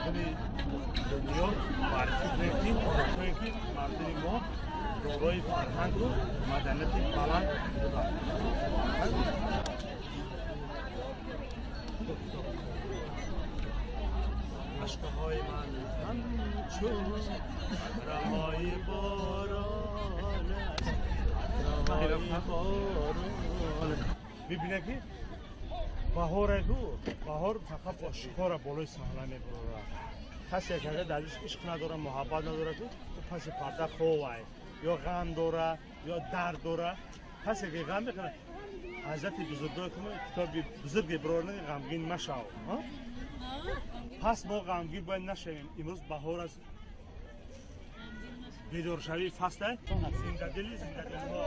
Мардуми дунё муаррифӣ кунем, ки мардуми мо дорои фарҳангу маданияти баланд буданд. Ашкҳои ман ҳамчун қатраҳои борон аст, қатраҳои борон. Мебинед ки баҳоре ку баҳор фақат ошкора болои саҳна мебурорад. Касе ки дар ишқ надорад, муҳаббат надорад, ку паси парда ховай, ё ғам дора, ё дард дора. Касе ки ғам мекунад, ҳазрати бузургои китоби бузурге бирорад, ғамгин машав. Пас мо ғамгин бояд нашавем. Имрӯз баҳор аст, бедоршавии фасл аст. Зиндадили зиндадилҳо.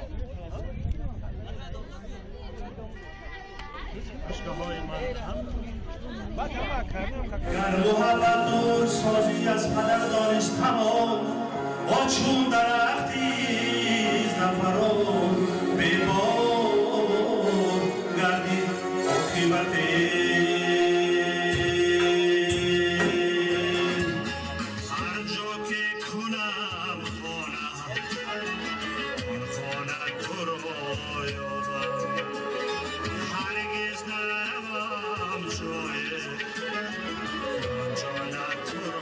Ашкҳои ман гар муҳаббат дур созӣ аз падар донистамон, о чун дарахти зафарон бебор гардид оқибате. Ҳар ҷо ки кунам хона, он хона туро ёбам. Ҳаргиз наравам ҷое, он ҷо на туро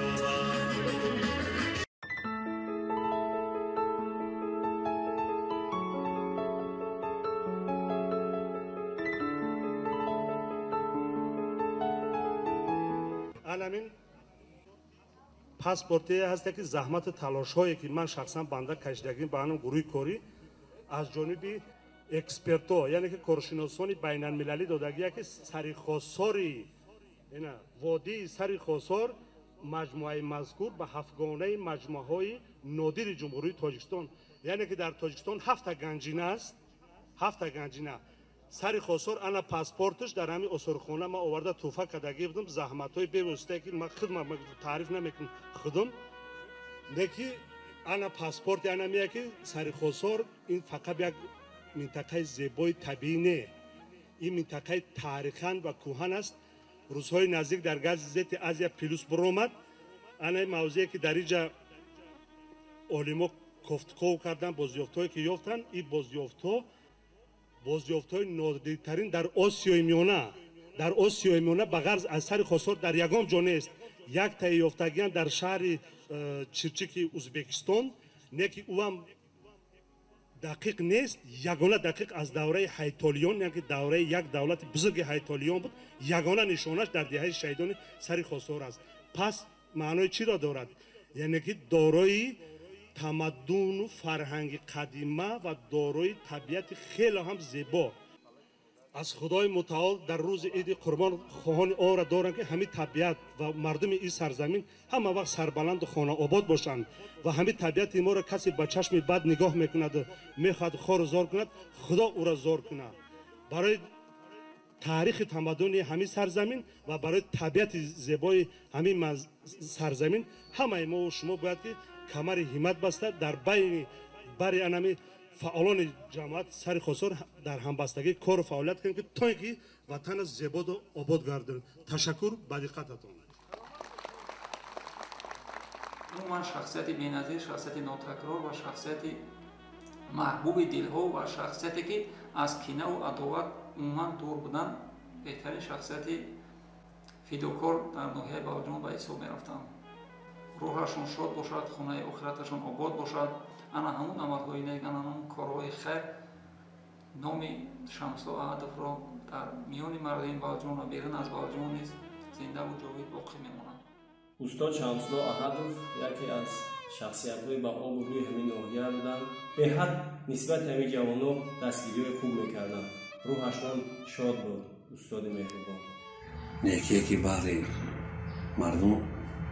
ёбам. Анамин паспорте ҳасте ки заҳмату талошҳое ки ман шахсан банда кашидагим ба анам гурӯҳи корӣ аз ҷониби экспертҳо, яъне ки коршиносони байналмилалӣ додагия ки сари Хосори, водии сари Хосор маҷмӯаи мазкур ба ҳафтгонаи маҷмӯаҳои нодири Ҷумҳурии Тоҷикистон, яъне ки дар Тоҷикистон ҳафта ганҷина аст, ҳафта ганҷина. Сари Хосор ана паспорташ дар ҳамин осорхона ман оварда тӯҳфа кардагӣ будам. Заҳматҳои бевоситае ки ман худам таъриф намекунам худам, леки ана паспорти ана мея ки сари Хосор ин фақат як минтақаи зебои табиӣ не, ин минтақаи таърихан ва кӯҳан аст. Рӯзҳои наздик дар газети Азия Плюс биромад ана мавзее ки дар инҷа олимо кофтков карданд, бозёфтҳое ки ёфтанд, ин бозёфтҳо бозёфтҳои нодиртарин дар Осиёи Миёна, дар Осиёи Миёна ба ғарз аз сари Хосор дар ягон ҷо нест. Як таи ёфтагиан дар шаҳри Чирчики Узбекистон, не ки ӯам дақиқ нест. Ягона дақиқ аз давраи ҳайтолиён, яъне ки давраи як давлати бузурги ҳайтолиён буд, ягона нишонаш дар деҳаи шаҳидони сари Хосор аст. Пас маънои чиро дорад? Яъне ки дорои тамаддуну фарҳанги қадима ва дорои табиати хеле ҳам зебо. Аз Худои Мутаол дар рӯзи Иди Қурбон хоҳони онро дорам ки ҳамин табиат ва мардуми ин сарзамин ҳама вақт сарбаланду хонаобод бошанд ва ҳамин табиати моро касе ба чашми бад нигоҳ мекунаду мехоҳад хору зор кунад, Худо ӯро зор кунад. Барои таърихи тамаддуни ҳамин сарзамин ва барои табиати зебои ҳамин сарзамин ҳамаи мо шумо бояд ки камари ҳиммат баста дар байни бари анами фаъолони ҷамоат сари Хосор дар ҳамбастагӣ кору фаъолият кунем, ки то ин ки ватана зебоду обод гардонем. Ташаккур ба диққататон. Умуман шахсияти беназир, шахсияти нотакрор ва шахсияти маҳбуби дилҳо ва шахсияте ки аз кинаву адоват умуман дур будан, беҳтарин шахсияти фидокор дар ноҳияи Балҷон ба ҳисоб мерафтанд. Рӯҳашон шод бошад, хонаи охираташон обод бошад. Ана ҳамун амалҳои нек, ана ҳамун корҳои хайр номи Шамсулло Аҳадовро дар миёни мардуми Балҷон ва берун аз Балҷон низ зиндаву ҷовид боқӣ мемонад. Устод Шамсулло Аҳадов яке аз шахсиятҳои ба обу рӯи ҳамин ноҳия буданд. Беҳад нисбати ҳамин ҷавонон дастгириҳои хуб мекарданд. Рӯҳашон шод буд, устоди меҳрубон. Некие ки баҳри мардум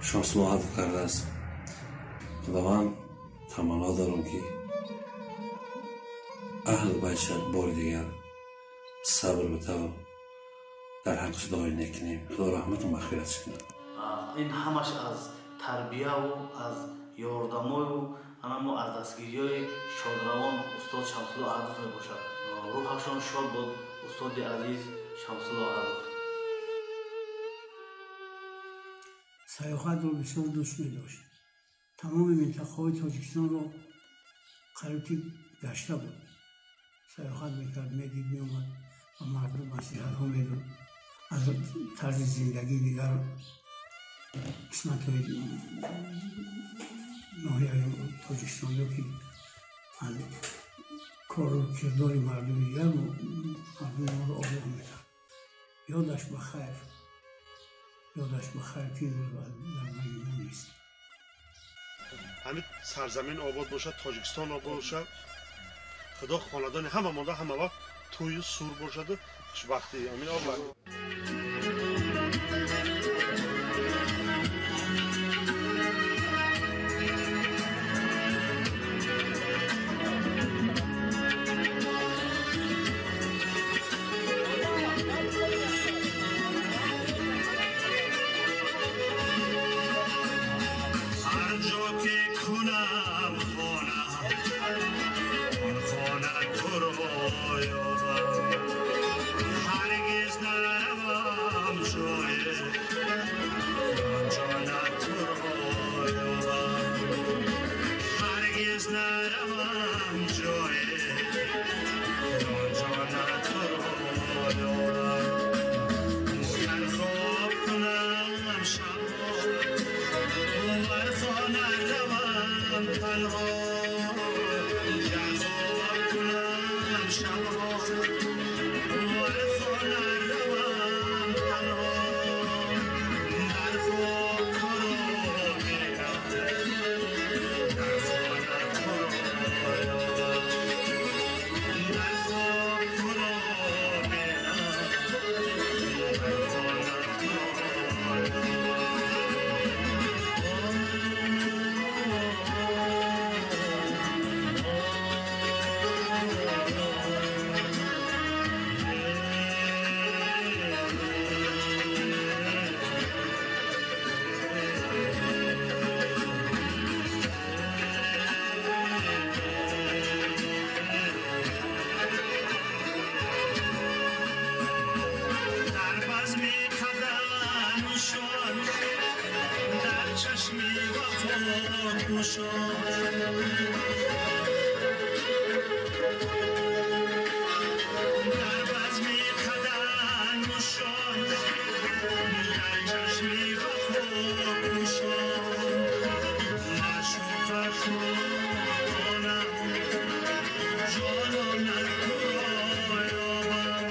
Шамсулло Аҳадов кардааст, Худованд таманно дорам ки аҳлу байтша бори дигар сабр битаву дар ҳаққаш дуои нек кунем. Худо раҳмату мағфиратш кунад. Ин ҳамаш аз тарбияву аз ёрдамою анамо аз дастгириҳои шодравон устод Шамсулло Аҳадов мебошад. Рӯҳашон шод буд устоди азиз Шамсулло Аҳадов. Саёҳатро бисёр дӯст медошт. Тамоми минтақаҳои Тоҷикистонро қариб ки гашта буд. Саёҳат мекард, медид, меомад ва мардум маслиҳатҳо медод. Аз тарзи зиндагии дигар қисматҳои ноҳияи Тоҷикистон ё ки аз кору кирдори мардуми дигар мардуми моро огоҳ мекард. Ёдаш ба хайр, ёдаш ба хайр, ки имрӯз дар байни мо нест. Ҳамин сарзамин обод бошад, Тоҷикистон обод бошад, Худо хонадони ҳама монда ҳама вақт тӯю сур бошаду хушбахтӣ. Амин. Обод. Ҳар ҷо ки кунам хона, он хона туро ёбам. Ҳаргиз наравам ҷое, онҷо на туро ёбам. Ҳаргиз наравам ҷое, онҷо на туро ёбам. Гар хоб кунам шабҳо, вар хона равам танҳо. Гар хоб кунам шабҳо, вар хона равам танҳо. Дар хоб туро бинам, дар хона туро ёбам. Дар хоб туро бинам, дар хона туро ёбам. Дар базми қадам шон, дар чашми вафо кушон. Дар базми қадам шон, дар чашми вафо кушон. Маъшуқа кунам, ҷонона туро ёбам.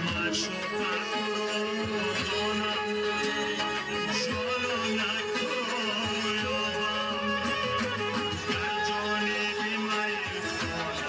Маъшуқа туро донам, ҷонона туро ёбам. Дар ҷониби майхона,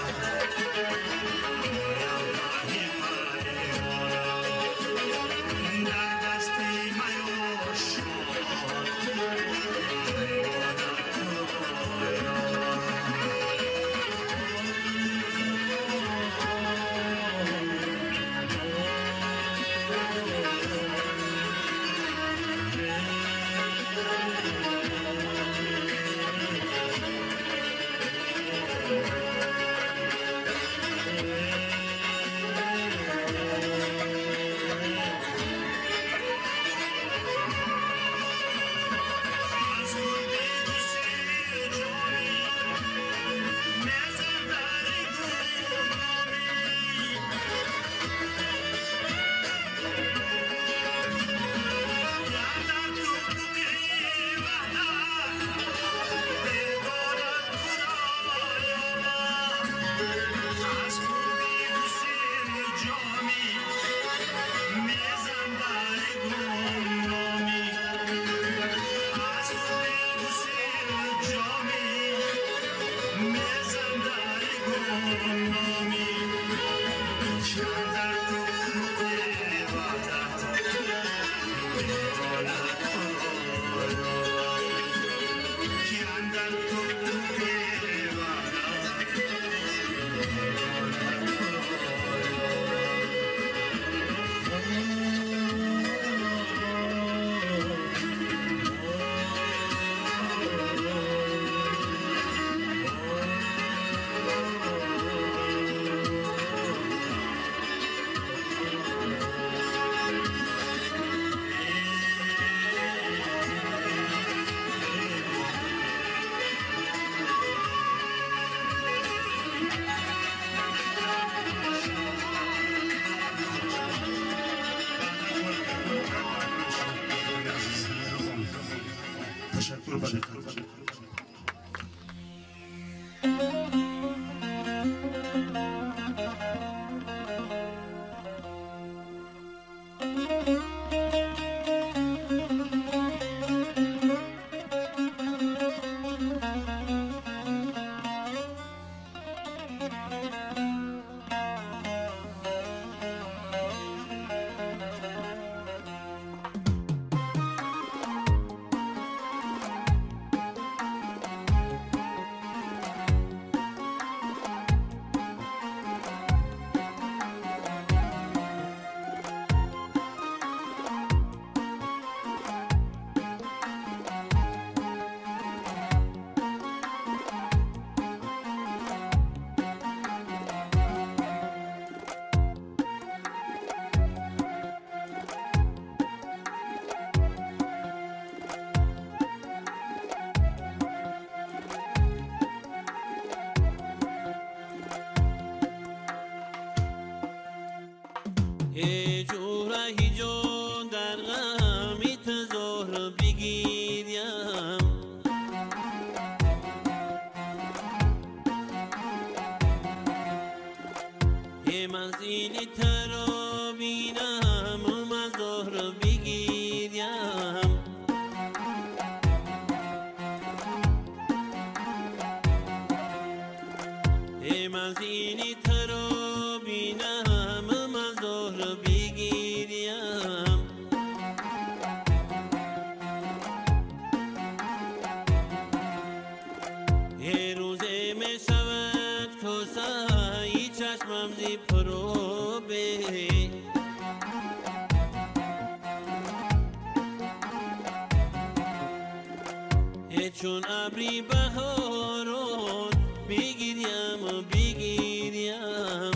چون ابری بهاران بگیریم بگیریم،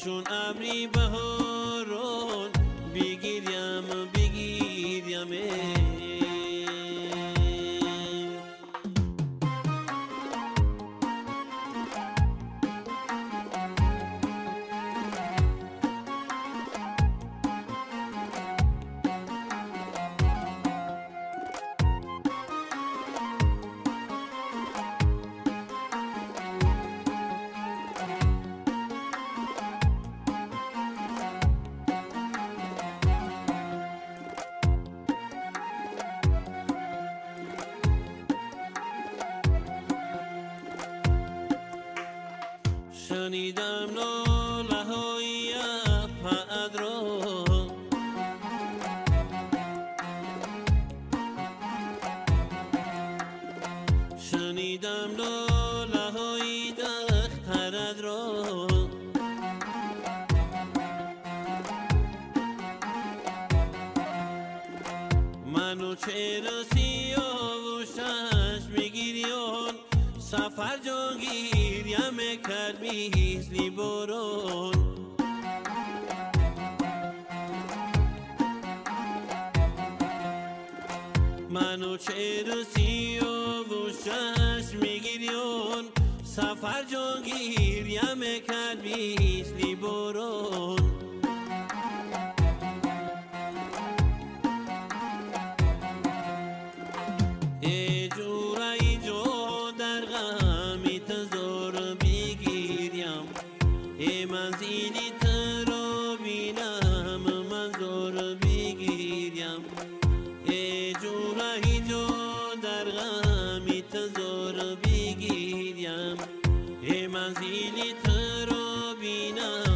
چون ابری بهاران بگیریم بگیریم. شنیدم ناله های پد را، شنیدم ناله های دخترت را، منو چرا سیاه و چشم میگیریان، سفر جان گیریم کرد میزلی باران. منو چرا سیاه و چشم میگیریان، سفر جان گیریم کرد میزلی باران. منزلی تو را بینم.